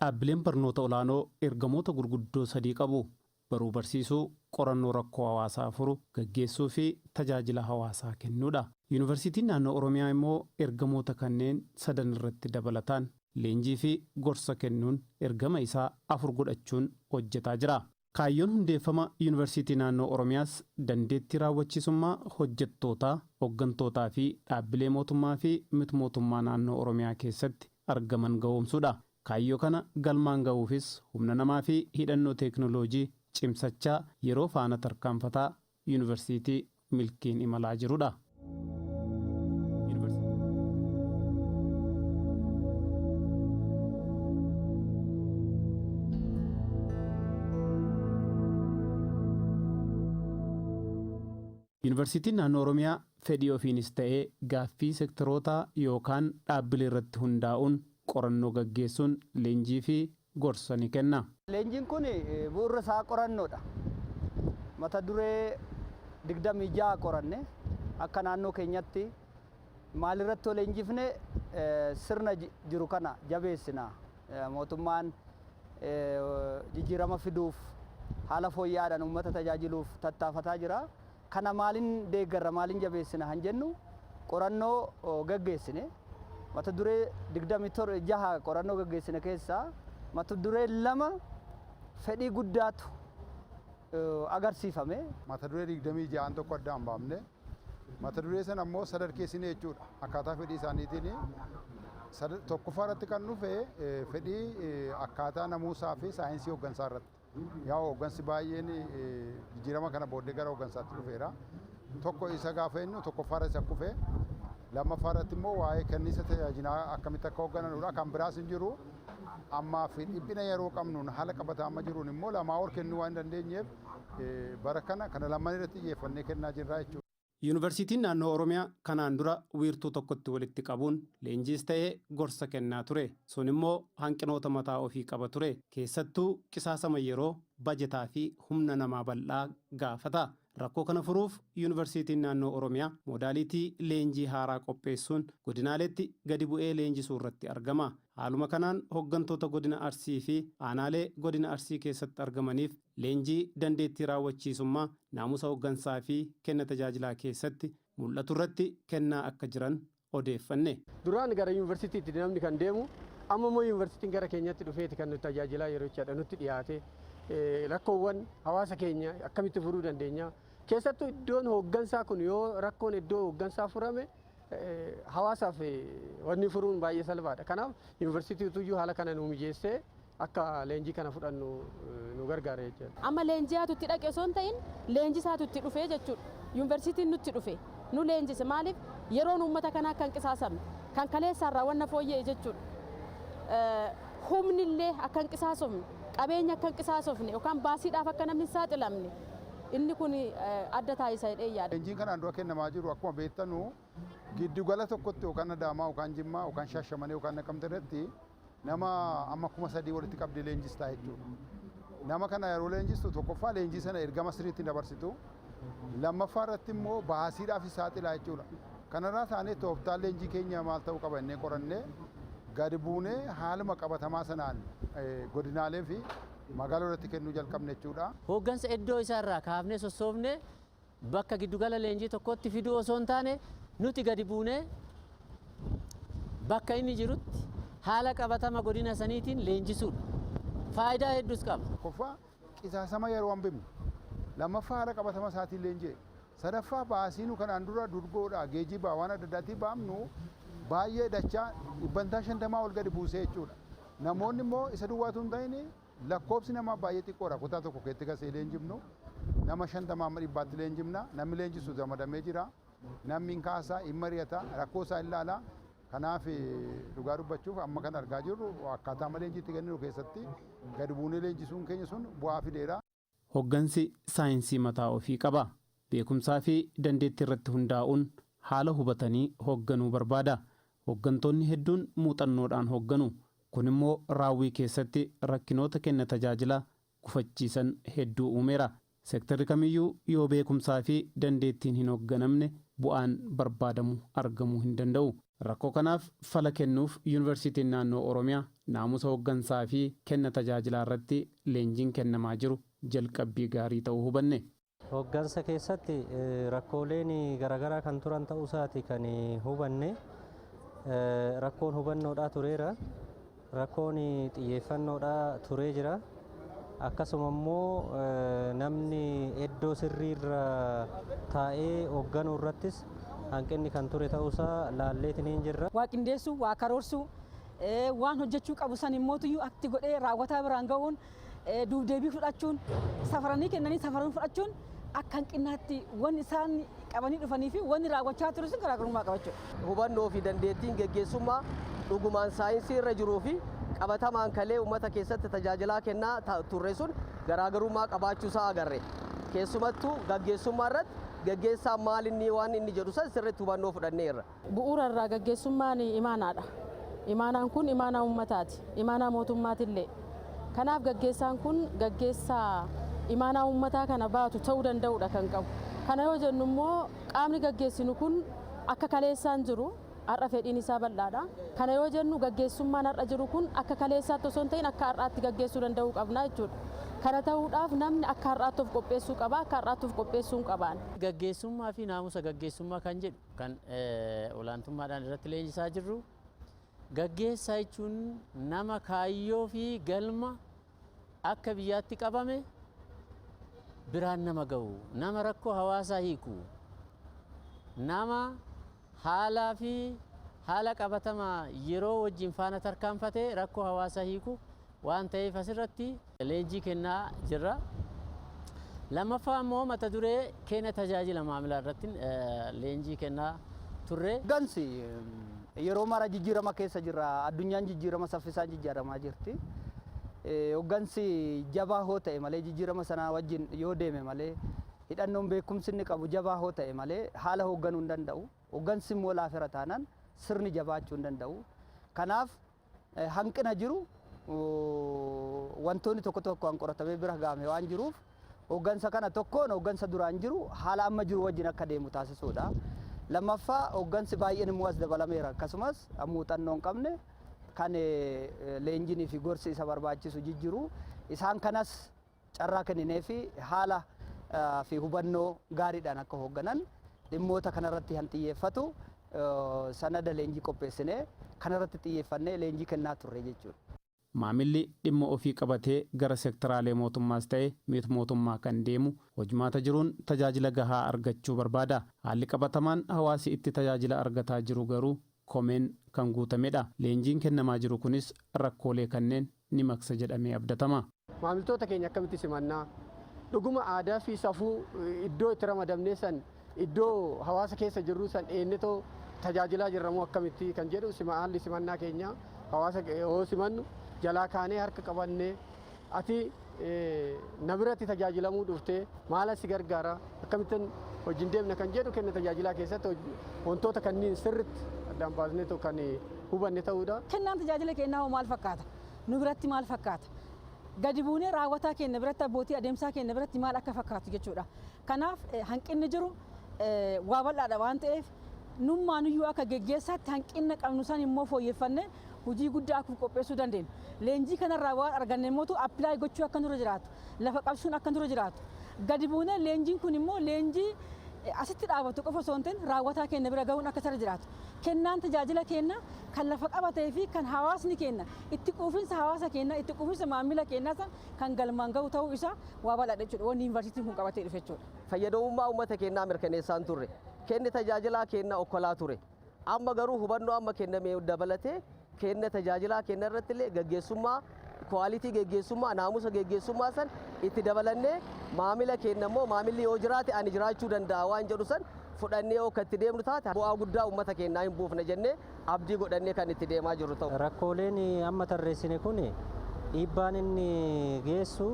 Dhaabbileen barnoota olaanoo ergamoota gurguddoo sadii qabu. Baruu barsiisuu, qorannoo rakkoo hawaasaa furu gaggeessuu fi tajaajila hawaasaa kennuudha. Yuunivarsiitiin Naannoo Oromiyaa immoo ergamoota kanneen sadan irratti dabalataan leenjii fi gorsa kennuun ergama isaa afur godhachuun hojjetaa jira. Kaayyoon hundeeffama Yuunivarsiitii Naannoo Oromiyaas dandeettii raawwachiisummaa hojjettootaa, hoggantootaa fi dhaabbilee mootummaa fi mit-mootummaa naannoo Oromiyaa keessatti argaman gahoomsuudha. Kaayyoo kana galmaan gahuufis humna namaa fi hidhannoo teeknooloojii cimsachaa yeroo faana tarkaanfataa yuunivarsiitii milkiin imalaa jirudha. Yuunivarsiitiin Naannoo Oromiyaa fedhii ofiinis ta'ee gaaffii sektarootaa yookaan dhaabbilee irratti hundaa'uun qorannoo gaggeessuun leenjii fi gorsa ni kenna. Leenjiin kun bu'uurri isaa qorannoodha. Mata duree 26 qoranne. Akka naannoo keenyatti maalirratti yoo leenjifne sirna jiru kana jabeessina? Mootummaan jijjiirama fiduuf, haala fooyya'aadhaan uummata tajaajiluuf tattaafataa jira. Kana maalin deeggarra, maalin jabeessina han jennu qorannoo gaggeessine. Mata duree 26 qorannoo gaggeessine keessaa mata duree 2 fedhii guddaatu agarsiifame. Mata duree 26n tokko addaan baafne. Mata duree sana immoo sadarkeessine jechuudha. Akkaataa fedhii isaaniitiin tokkoffaa irratti kan dhufe fedhii akkaataa namuusaa fi saayinsii hooggansaa irratti. Yaa hooggansi baay'een jijjiirama kana booddee gara hooggansaatti dhufeera. Tokko isa gaafa jennu tokkoffaa irratti isa kufe. Lammaffaa irratti immoo waa'ee kenniinsa tajaajilaa akkamitti akka hooggananudha. Kan biraas hin jiru. Ammaa fi dhiphina yeroo qabnuun, haala qabataa amma jiruun immoo lamaa ol kennuu waan hin dandeenyeef, bara kana kana lamman irratti xiyyeeffannee kennaa jirra jechuudha. Yuunivarsiitiin Naannoo Oromiyaa kanaan dura wiirtuu tokkotti walitti qabuun leenjiis ta'ee gorsa kennaa ture. Sun immoo hanqinoota mataa ofii qaba ture. Keessattuu qisaasama yeroo, bajetaa fi humna namaa bal'aa gaafata. Rakkoo kana furuuf Yuunivarsiitiin Naannoo Oromiyaa moodaaliitii leenjii haaraa qopheessuun godinaaleetti gadi bu'ee leenjisuu irratti argama. Haaluma kanaan hoggantoota Godina Arsii fi aanaalee Godina Arsii keessatti argamaniif leenjii dandeettii raawwachiisummaa, naamusa hoggansaa fi kenna tajaajilaa keessatti mul'aturratti kennaa akka jiran odeeffanne. Duraan gara yuunivarsiitiitti namni kan deemu, amma immoo yuunivarsiitiin gara keenyatti dhufeeti kan nuti tajaajilaa yeroo jechaadha. Nutti dhiyaate, rakkoowwan hawaasa keenya akkamitti furuu dandeenya, keessattuu iddoon hooggansaa kun, yoo rakkoon iddoo hooggansaa furame, hawaasaaf wanni furuun baay'ee salphaadha. Kanaaf yuunivarsiitii utuyyuu haala kana nu mijeessee akka leenjii kana fudhannu nu gargaara jechuudha. Amma leenji'aatu itti dhaqe osoo hin ta'in, leenjisaatu itti dhufe jechuudha. Yuunivarsiitiin nutti dhufe, nu leenjise. Maaliif? Yeroon uummata kanaa akka hin qisaasamne, kan kaleessaarraa wanna fooyya'e jechuudha. Humni illee akka hin qisaasofne, qabeenya akka hin qisaasofne yookaan baasiidhaaf akka namni hin saaxilamne, inni kun adda taasisa jedhee yaada. Leenjiin kanaan dura kennamaa jiru, akkuma beektanu, giddugala tokkotti yookaan Adaamaa yookaan Jimmaa yookaan Shaashamanee yookaan Naqamte irratti nama amma 3000 walitti qabdee leenjistaa jechuudha. Nama kana yeroo leenjistu, tokkoffaa leenjii sana ergama sirriitti dabarsitu. Lammaffaa irratti immoo baasiidhaaf saaxilaa jechuudha. Kanarraa taanee tooftaan leenjii keenya maal ta'uu qaba jennee qorannee, gadi buunee haaluma qabatamaa sanaan godinaalee fi magaalaa irratti kennuu jalqabne jechuudha. Hooggansa iddoo isaa irraa kaafnee sossoofnee bakka giddugala leenjii tokkotti fiduu osoo hin taane, nuti gadi buunee bakka inni jirutti haala qabatama godina saniitiin leenjisuudha. Faayidaa hedduus qaba. Tokkoffaa qisaasama yeroo hambifne. Lammaffaa haala qabatama isaatiin leenji'e. Sadaffaa baasii nu kanaan dura durgoodhaa, geejjibaa, waan adda addaatii baafnu baay'ee dachaa 50% ol gadi buusee jechuudha. Namoonni immoo isa duwwaatu hin ta'in, lakkoofsi namaa baay'ee xiqqoodha. Kutaa tokko keessatti gasee leenjifnu nama 50 amma 100tti leenjifna. Namni leenjisu ramadamee jira. Namni hin kaasaa, hin mari'ata, rakkoo isaa hin ilaala. Kanaaf dhugaa dubbachuuf, amma kan argaa jirru akkaataa amma leenjiitti kenninu keessatti gadi buunee leenjisuun keenya sun bu'aa fideera. Hoggansi saayinsii mataa ofii qaba. Beekumsaa fi dandeettii irratti hundaa'uun haala hubatanii hogganuu barbaada. Hoggantoonni hedduun muuxannoodhaan hogganu. Kun immoo raawwii keessatti rakkinoota kenna tajaajilaa gufachiisan hedduu uumeera. Sektarri kamiyyuu yoo beekumsaa fi dandeettiin hin hogganamne, bu'aan barbaadamu argamuu hin danda'u. Rakkoo kanaaf fala kennuuf Yuunivarsiitiin Naannoo Oromiyaa naamusa hooggansaa fi kenna tajaajilaa irratti leenjiin kennamaa jiru jalqabbii gaarii ta'uu hubanne. Hooggansa keessatti rakkooleen garaagaraa kan turan ta'uu isaati kan hubanne. Rakkoon hubannoodhaa tureera. Rakkoon xiyyeeffannoodhaa turee jira. Akkasuma immoo namni iddoo sirriirra taa'ee hoogganuu irrattis hanqinni kan ture ta'uusaa laalleetiin hin jirra. Waa qindeessuu, waa karoorsuu, waan hojjechuu qabu san immootuyyuu akti godhee raawwataa biraan ga'uun, duubdeebii fudhachuun, safaranii kennanii safaranii fudhachuun akka hanqinaatti wanni isaan qabanii dhufanii fi wanni raawwachaa ture sun garaagarummaa qaba jechuudha. Hubannoo fi dandeettiin geggeessummaa dhugumaan saayinsii irra jiruu fi qabatamaan kalee uummata keessatti tajaajilaa kennaa turre sun garaagarummaa qabaachuusaa agarre. Keessumattuu gaggeessummaa irratti gaggeessaan maal inni waan inni jedhu san sirriitti hubannoo fudhanneerra. Bu'uura irraa gaggeessummaan imaanaadha. Imaanaan kun imaanaa uummataati. Imaanaa mootummaatillee. Kanaaf gaggeessaan kun gaggeessaa imaanaa uummataa kana baatu ta'uu danda'udha kan qabu. Kana yoo jennu immoo qaamni gaggeessinu kun akka kaleessaan jiru har'a fedhiin isaa bal'aadha. Kana yoo jennu gaggeessummaan har'a jiru kun akka kaleessaatti osoo hin ta'in akka har'aatti gaggeessuu danda'uu qabna jechuudha. Kana ta'uudhaaf namni akka har'aatti of qopheessuu qaba, akka har'aatti of qopheessuu hin qabaan. Gaggeessummaa fi naamusa gaggeessummaa kan jedhu kan olaantummaadhaan irratti leenjisaa jirru. Gaggeessaa jechuun nama kaayyoo fi galma akka biyyaatti qabame biraan nama ga'u, nama rakkoo hawaasaa hiiku, nama haalaa fi haala qabatamaa yeroo wajjin faana tarkaanfatee rakkoo hawaasaa hiiku waan ta'eef asirratti leenjii kennaa jirra. Lammaffaa immoo mata duree kenna tajaajila maamilaa irratti leenjii kennaa turre. Hooggansi yeroo mara jijjiirama keessa jira. Addunyaan jijjiirama saffisaan jijjiiramaa jirti. Hooggansi jabaa hoo ta'e malee, jijjiirama sanaa wajjin yoo deeme malee, hidhannoon beekumsi inni qabu jabaa hoo ta'e malee haala hoogganuu hin danda'u. Hooggansi immoo laafera taanaan sirni jabaachuu hin danda'u. Kanaaf hanqina jiru wantoonni tokko tokko kan qoratamee bira gahame waan jiruuf, hooggansa kana tokkoon hooggansa duraan jiru haala amma jiru wajjin akka deemu taasisuudha. Lammaffaa, hooggansi baay'een immoo as dabalameera, akkasumas muuxannoo hin qabne kan leenjinii fi gorsi isa barbaachisu jijjiru, isaan kanas carraa kenninee fi haala fi hubannoo gaariidhaan akka hoogganan dhimmoota kanarratti kan xiyyeeffatu sanada leenjii qopheessinee kanarratti xiyyeeffannee leenjii kennaa turre jechuudha. Maamilli dhimma ofii qabatee gara sektoraalee mootummaas ta'e miti mootummaa kan deemu hojmaata jiruun tajaajila gahaa argachuu barbaada. Haalli qabatamaan hawaasi itti tajaajila argataa jiru garuu komeen kan guutamedha. Leenjiin kennamaa jiru kunis rakkoolee kanneen ni maqsa jedhamee abdatama. Maamiltoota keenya akkamitti simannaa? Dhuguma aadaa fi safuu iddoo itti ramadamnee san, iddoo hawaasa keessa jirru san eennetoo tajaajilaa jirramoo akkamitti kan jedhu, haalli simannaa keenya, hawaasa yoo simannu jalaa kaanee harka qabannee, "Ati na biratti tajaajilamuu dhuftee, maala si gargaara, akkamittiin wajjin deemna?" kan jedhu, kenna tajaajilaa keessatti wantoota kanneen sirritti addaan baasnee kan hubanne ta'uudha. Kennaan tajaajila kennaa hoo maal fakkaata? Nu biratti maal fakkaata? Gadi buunee raawwataa keenya biratti, abbootii adeemsaa keenya biratti maal akka fakkaatu jechuudha. Kanaaf hanqinni jiru waa bal'aadha waan ta'eef, nummaanuyyuu akka geggeessaatti hanqina qabnu san immoo fooyyeffannee hojii guddaa akka qopheessuu dandeenya. Leenjii kanarraa waan arganne immoo apply gochuu akka nurra jiraatu, lafa qabsuun akka nurra jiraatu. Gadi buunee leenjiin kun immoo leenjii asitti dhaabatu qofa osoo hin ta'in raawwataa keenya bira gahuun akka isarra jiraatu. Kennaan tajaajila keenya kan lafa qabatee fi kan hawaasni keenya itti quufinsa hawaasa keenya, itti quufinsa maamila keenyaa san kan galmaan gahu ta'uu isaa waa bal'aadha jechuudha. Wanni yuunivarsiitiin kun qabatee dhufe jechuudha. Fayyadamummaa uummata keenyaa mirkaneessaan turre. Kenni tajaajilaa keenyaa okkolaa ture. Amma garuu hubannoo amma kenname dabalatee kenna tajaajilaa kenna irratti illee gaggeessummaa, quality geggeessummaa, naamusa geggeessummaa san itti dabalannee, maamila keenya immoo maamilli yoo jiraate ani jiraachuu danda'a waan jedhu san fudhannee yoo kan itti deemnu taate, bu'aa guddaa uummata keenyaa hin buufne jennee abdii godhannee kan itti deemaa jirru ta'u. Rakkooleen amma tarreessine kun dhiibbaan inni geessu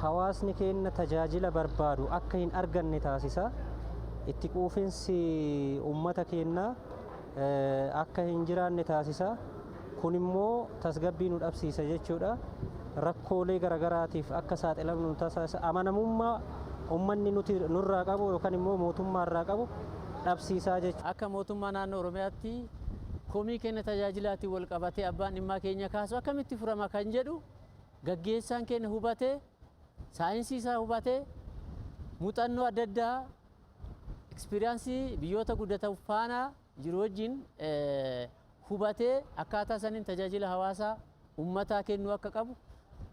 hawaasni keenya tajaajila barbaadu akka hin arganne taasisa. Itti quufinsi uummata keenyaa akka hin jiraanne taasisa. Kun immoo tasgabbii nu dhabsiisa jechuudha. Rakkoolee garaagaraatiif akka saaxilamnu nu taasisa. Amanamummaa uummanni nuti nurraa qabu yookaan immoo mootummaarraa qabu dhabsiisaa jechuudha. Akka mootummaa naannoo Oromiyaatti Komii kenna tajaajilaatiin wal qabatee abbaan dhimmaa keenya kaasu akkamitti furama kan jedhu gaggeessaan keenya hubatee, saayinsii isaa hubatee, muuxannoo adda addaa, experience biyyoota guddatan faana jiru wajjin hubatee, akkaataa saniin tajaajila hawaasaa uummataa kennuu akka qabu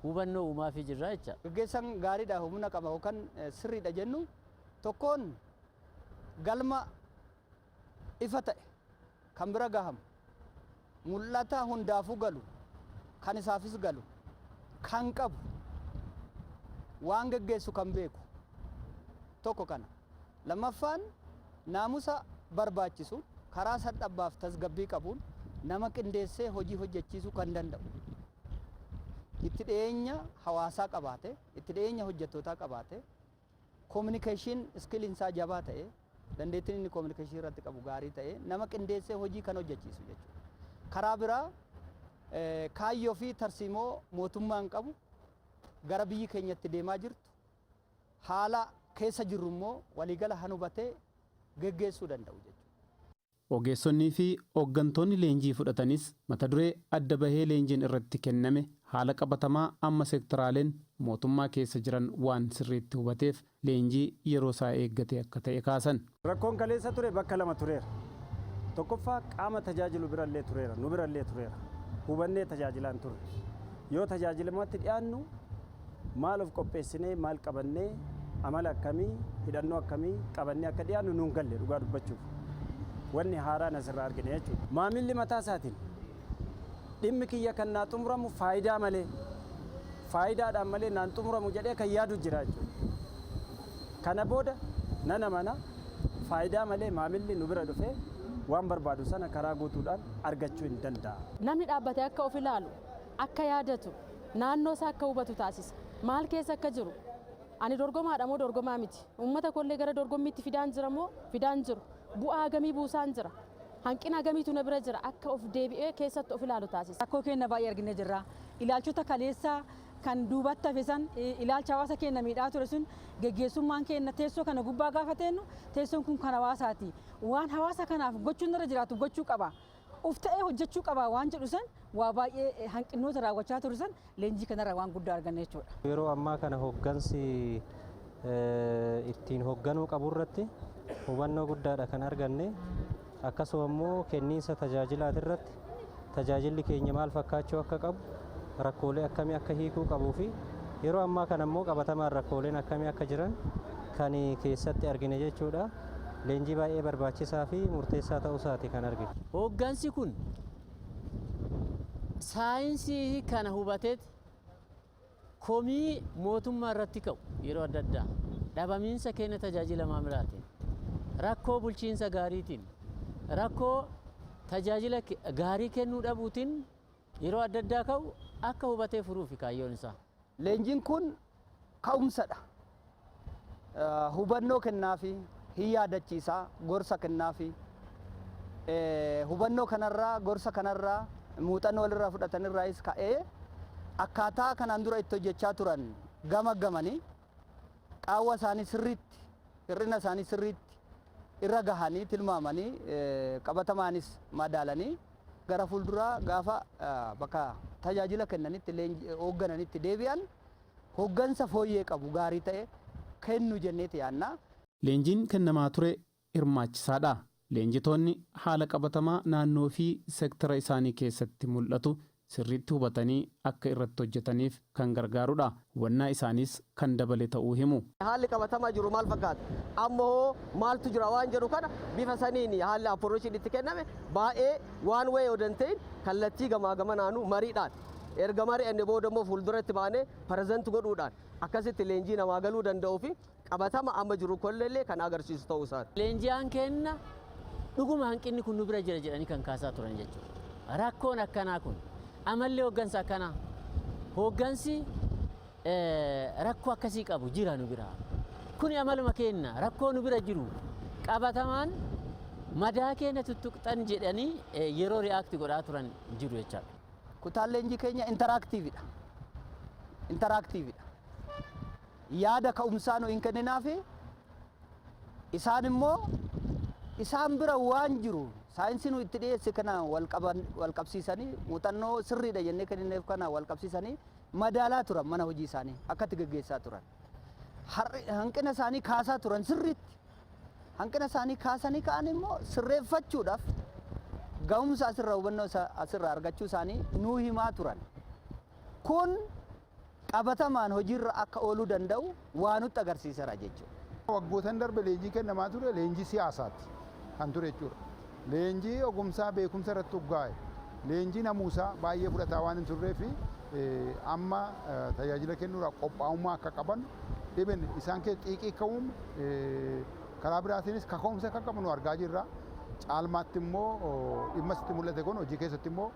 hubannoo uumaafii jirra jecha. Gaggeessaan gaariidha, humna qaba yookaan sirriidha jennu, tokkoon galma ifa ta'e kan bira gahamu, mul'ata hundaafuu galu, kan isaafis galu kan qabu, waan geggeessu kan beeku tokko kana. Lammaffaan, naamusa barbaachisu karaa sadhabbaaf tasgabbii qabuun nama qindeessee hojii hojjechiisuu kan danda'u, itti dhiyeenya hawaasaa qabaate, itti dhiyeenya hojjettootaa qabaate, communication skilliin isaa jabaa ta'e, dandeettiin inni communication irratti qabu gaarii ta'e, nama qindeessee hojii kan hojjechiisu jechuudha. Karaa biraa, kaayyoo fi tarsiimoo mootummaan qabu, gara biyyi keenyatti deemaa jirtu, haala keessa jirru immoo waliigala hubatee geggeessuu danda'u jechuudha. Ogeessonnii fi hooggantoonni leenjii fudhatanis mata duree adda bahee leenjiin irratti kenname haala qabatamaa amma seektaraaleen mootummaa keessa jiran waan sirriitti hubateef leenjii yeroo isaa eeggate akka ta'e kaasan. Rakkoon kaleessa ture bakka lama tureera. Tokkoffaa, qaama tajaajilu birallee tureera, nu birallee tureera. Hubannee tajaajilaan turre. Yoo tajaajilamatti dhiyaannu maal of qopheessinee, maal qabannee, amala akkamii, hidhannoo akkamii qabannee akka dhiyaannu nuun galle, dhugaa dubbachuuf. Wanni haaraan asirraa argine jechuudha. Maamilli mataa isaatiin dhimmi kiyya kan naa xumuramu faayidaa malee, faayidaadhaan malee naan xumuramu jedhee kan yaadu jira jechuudha. Kana booda nan amana, faayidaa malee maamilli nu bira dhufee waan barbaadu sana karaa guutuudhaan argachuu hin danda'a. Namni dhaabbatee akka of ilaalu, akka yaadatu, naannoo isaa akka hubatu taasisa. Maal keessa akka jiru, ani dorgomaadha moo dorgomaa miti, uummata koollee gara dorgommiitti fidaan jira moo fidaan jiru, bu'aa hagamii buusaan jira, hanqina hagamiitu na bira jira, akka of deebi'ee keessatti of ilaalu taasisa. Rakkoo keenya baay'ee arginee jirra. Ilaalchota kaleessaa kan duubatti hafe san, ilaalcha hawaasa keenya miidhaa ture sun, geggeessummaan keenya teessoo kana gubbaa gaafa teennu, teessoon kun kan hawaasaati. Waan hawaasa kanaaf gochuun irra jiraatu gochuu qaba. Uf ta'ee hojjechuu qaba waan jedhu san, waa baay'ee hanqinoota raawwachaa ture san leenjii kanarraa waan guddaa arganne jechuudha. Yeroo ammaa kana hoggansi ittiin hogganuu qabu irratti hubannoo guddaadha kan arganne. Akkasuma immoo kenniinsa tajaajilaati irratti tajaajilli keenya maal fakkaachuu akka qabu, rakkoolee akkamii akka hiikuu qabuu fi yeroo ammaa kana immoo qabatamaan rakkooleen akkamii akka jiran kan keessatti argine jechuudha. Leenjii baay'ee barbaachisaa fi murteessaa ta'uu isaati kan argine. Hoggansi kun saayinsii kana hubateet komii mootummaa irratti ka'u yeroo adda addaa, dhabamiinsa kenna tajaajila maamilaatiin, rakkoo bulchiinsa gaariitiin, rakkoo tajaajila gaarii kennuu dhabuutiin yeroo adda addaa ka'u akka hubatee furuufi kaayyoon isaa. Leenjiin kun ka'umsadha. Hubannoo kennaafi, hin yaadachiisaa, gorsa kennaafi. Hubannoo kanarraa, gorsa kanarraa, muuxannoo walirraa fudhatanirraayis ka'ee akkaataa kanaan dura itti hojjechaa turan gama gamanii, qaawwa isaanii sirriitti, hir'ina isaanii sirriitti irra gahanii, tilmaamanii, qabatamaanis madaalanii, gara fuulduraa gaafa bakka tajaajila kennanitti, hooggananitti deebi'an, hooggansa fooyyee qabu, gaarii ta'e kennu jenneeti yaanna. Leenjiin kennamaa ture hirmaachisaadha. Leenjitoonni haala qabatamaa naannoo fi seektara isaanii keessatti mul'atu sirriitti hubatanii akka irratti hojjetaniif kan gargaarudha. Hubannaa isaaniis kan dabale ta'uu himu. Haalli qabatamaa jiru maal fakkaata? Amma hoo maaltu jira waan jedhu kana bifa saniin haalli approachiin itti kenname baay'ee waan wayii yoo danda'in kallattii gamaa gamanaanuu mariidhaan, erga mari'anne booda immoo fuulduratti baanee present godhuudhaan, akkasitti leenjii namaa galuu danda'uu fi qabatama amma jiru kolleellee kan agarsiisu ta'uu isaati. Leenji'aan kenna dhuguma hanqinni kun nu bira jira jedhanii kan kaasaa turan jechuudha. Rakkoon akkanaa kun, amalli hooggansa akkanaa, hooggansi rakkoo akkasii qabu jira nu bira. Kuni amaluma kenna rakkoo nu bira jiru qabatamaan madaa keenya tuttuqxan jedhanii yeroo react godhaa turan jiru jechaadha. Kutaan leenjii keenya interactivedha. Interactivedha. Yaada ka'umsaa nu hin kenninaafi, isaan immoo isaan bira waan jiru Saayinsii nu itti dhiyeesse kana wal qabsiisanii, muuxannoo sirriidha jennee kennineef kana wal qabsiisanii madaalaa turan, mana hojii isaanii akkatti gaggeessaa turan. Hanqina isaanii kaasaa turan sirriitti. Hanqina isaanii kaasanii ka'an immoo sirreeffachuudhaaf ga'umsa asirraa, hubannoo asirraa argachuu isaanii nuu himaa turan. Kun qabatamaan hojiirra akka ooluu danda'u waa nutti agarsiiseera jechuudha. Waggootan darbe leenjii kennamaa ture leenjii siyaasaati kan ture jechuudha. Leenjii ogumsaa beekumsa irratti hundaa'e, leenjii namuusaa baay'ee fudhataa waan hin turree fi amma tajaajila kennuudhaaf qophaa'ummaa akka qaban dhibin isaan keessa xiiqii ka'uun, karaa biraatiinis kaka'umsa akka qabnu argaa jirra. Caalmaatti immoo dhimma sitti mul'ate kun hojii keessatti immoo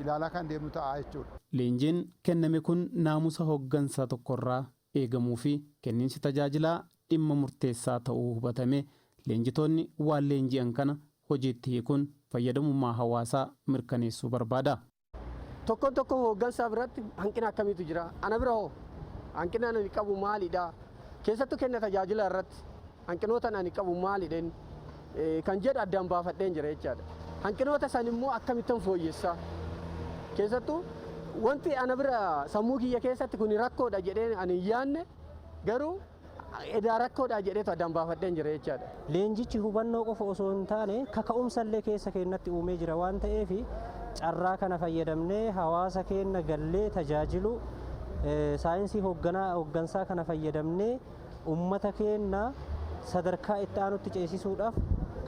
ilaalaa kan deemnu ta'a jechuudha. Leenjiin kenname kun naamusa hooggansaa tokkorraa eegamuu fi kenniinsi tajaajilaa dhimma murteessaa ta'uu hubatame, leenjitoonni waan leenji'an kana hojiitti hiikuun fayyadamummaa hawaasaa mirkaneessuu barbaada. Tokkoon tokko hooggansaa biratti hanqina akkamiitu jira? Ana bira hoo hanqina ani qabu maalidha? Keessattuu kenna tajaajila irratti hanqinoota ani qabu maalidha kan jedhu addaan baafadheen jira jechaadha. Hanqinoota san immoo akkamittan fooyyessaa? Keessattuu wanti ana bira sammuu kiyya keessatti kun rakkoodha jedhee ani hin yaadne garuu edaa rakkoodha jedheetu addaan baafadheen jira jechaadha. Leenjichi hubannoo qofa osoo hin taane kaka'umsa illee keessa keenyatti uumee jira waan ta'eef, carraa kana fayyadamnee hawaasa keenya gallee tajaajilu, saayinsii hooggansaa kana fayyadamnee ummata keenya sadarkaa itti aanutti ceesisuudhaaf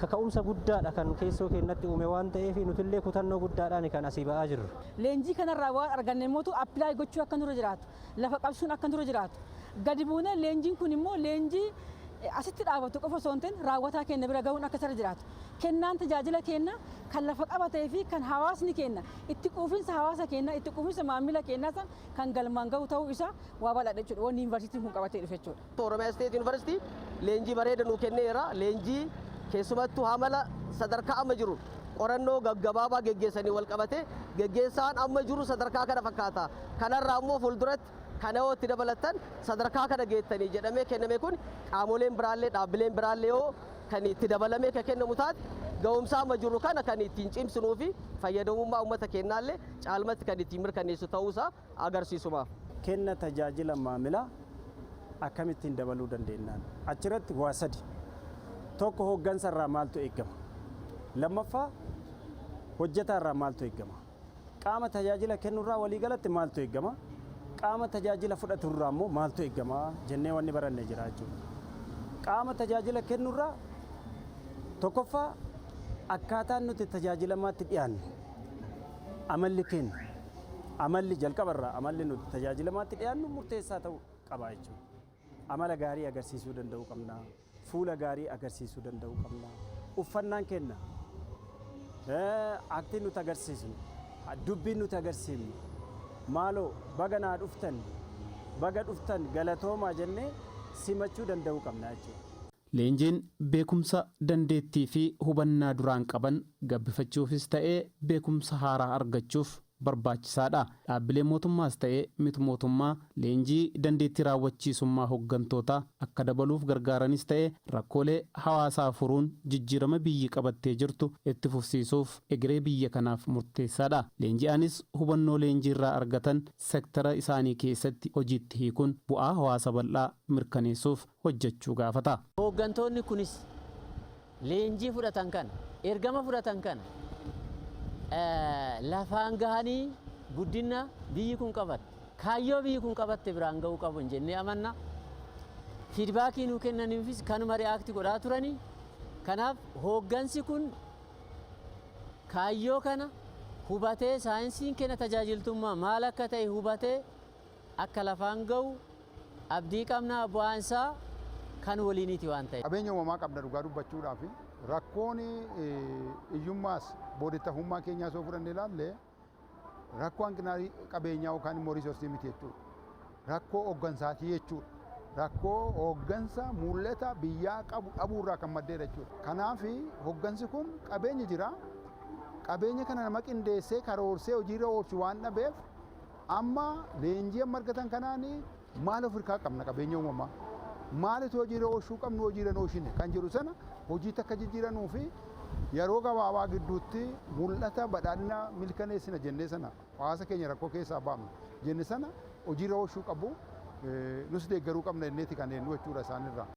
kaka'umsa guddaadha kan keessoo keenyatti uume waan ta'eef, nutillee kutannoo guddaadhaan kan asii ba'aa jirru. Leenjii kanarraa waan arganne immoo apply gochuu akka nurra jiraatu, lafa qabsuun akka nurra jiraatu, gadi buunee leenjiin kun immoo leenjii asitti dhaabatu qofa osoo hin ta'in raawwataa keenya bira gahuun akka isarra jiraatu. Kennaan tajaajila keenya kan lafa qabatee fi kan hawaasni keenya itti quufinsa hawaasa keenya, itti quufinsa maamila keenyaa san kan galmaan gahu ta'uu isaa waa bal'aadha jechuudha. Wanni yuunivarsiitiin kun qabatee dhufe jechuudha. Oromiyaa State University leenjii bareeda nuu kenneera. Leenjii keessumattuu amala sadarkaa amma jiru qorannoo gaggabaabaa geggeessanii wal qabate, geggeessaan amma jiru sadarkaa kana fakkaata. Kanarraa immoo fuulduratti kana yoo itti dabalattan sadarkaa kana geettanii jedhamee kenname kun, qaamoleen biraallee, dhaabbileen biraallee yoo kan itti dabalamee kan kennamu taate, ga'umsa amma jiru kana kan ittiin cimsinuu fi fayyadamummaa uummata keenyaallee caalmatti kan ittiin mirkaneessu ta'uusaa agarsiisumaaf. Kenna tajaajila maamilaa akkamittiin dabaluu dandeenyaan achirratti waa sadi. Tokko, hooggansa irraa maaltu eegama? Lammaffaa, hojjetaa irraa maaltu eegama? Qaama tajaajila kennurraa waliigalatti maaltu eegama? Qaama tajaajila fudhaturraa immoo maaltu eegama jennee wanni baranne jira jechuudha. Qaama tajaajila kennurraa tokkoffaa, akkaataan nuti tajaajilamaatti dhiyaannu, amalli keenya, amalli jalqabarraa amalli nuti tajaajilamaatti dhiyaannu murteessaa ta'uu qaba jechuudha. Amala gaarii agarsiisuu danda'uu qabna. Fuula gaarii agarsiisuu danda'uu qabna. Uffannaan keenya, aktiin nuti agarsiisnu, dubbiin nuti agarsiifnu, maaloo baga naa dhuftan, baga dhuftan, galatoomaa jennee simachuu danda'uu qabna jechuudha. Leenjiin beekumsa, dandeettii fi hubannaa duraan qaban gabbifachuufis ta'ee beekumsa haaraa argachuuf barbaachisaadha. Dhaabbilee mootummaas ta'ee miti mootummaa leenjii dandeettii raawwachiisummaa hooggantootaa akka dabaluuf gargaaranis ta'ee rakkoolee hawaasaa furuun jijjiirama biyyi qabattee jirtu itti fufsiisuuf egeree biyya kanaaf murteessaadha. Leenji'aanis hubannoo leenjiirraa argatan sektara isaanii keessatti hojiitti hiikuun bu'aa hawaasa bal'aa mirkaneessuuf hojjechuu gaafata. Hooggantoonni kunis leenjii fudhatan kana, ergama fudhatan kana lafaan gahanii guddina biyyi kun qabatte, kaayyoo biyyi kun qabatte biraan gahuu qabu hin jennee amanna. Feedback nuu kennaniifis kanuma react godhaa turanii. Kanaaf hooggansi kun kaayyoo kana hubatee, saayinsiin kenna tajaajiltummaa maal akka ta'e hubatee akka lafaan gahu abdii qabnaa, bu'aan isaa kan waliiniiti waan ta'eef. Qabeenya uumamaa qabna. Dhugaa dubbachuudhaaf, rakkoon hiyyummaas boodatti keenyaa soo fudhannee ilaalle, rakkoo hanqina qabeenyaa yookaan immoo resource miti jechuudha. Rakkoo hooggansaatii jechuudha. Rakkoo hooggansa mul'ata biyyaa qabu dhabuurraa kan maddeedha jechuudha. Kanaaf hooggansi kun qabeenyi jira. Qabeenya kana nama qindeessee karoorsee hojiirra oolchu waan dhabeef, amma leenjii amma argatan kanaan maal of hirkaa qabna, qabeenya uumamaa, maalitu hojiirra oolchuu qabnu, hojiirra oolchine kan jedhu sana hojiitti akka jijjiiranuu fi Yeroo gabaabaa gidduutti mul'ata badhaadhina milkaneessina jennee sana, hawaasa keenya rakkoo keessaa baafna jenne sana hojiirra oolchuu qabu, nus deeggaruu qabna jenneeti kan eenyu jechuudha isaanirraa.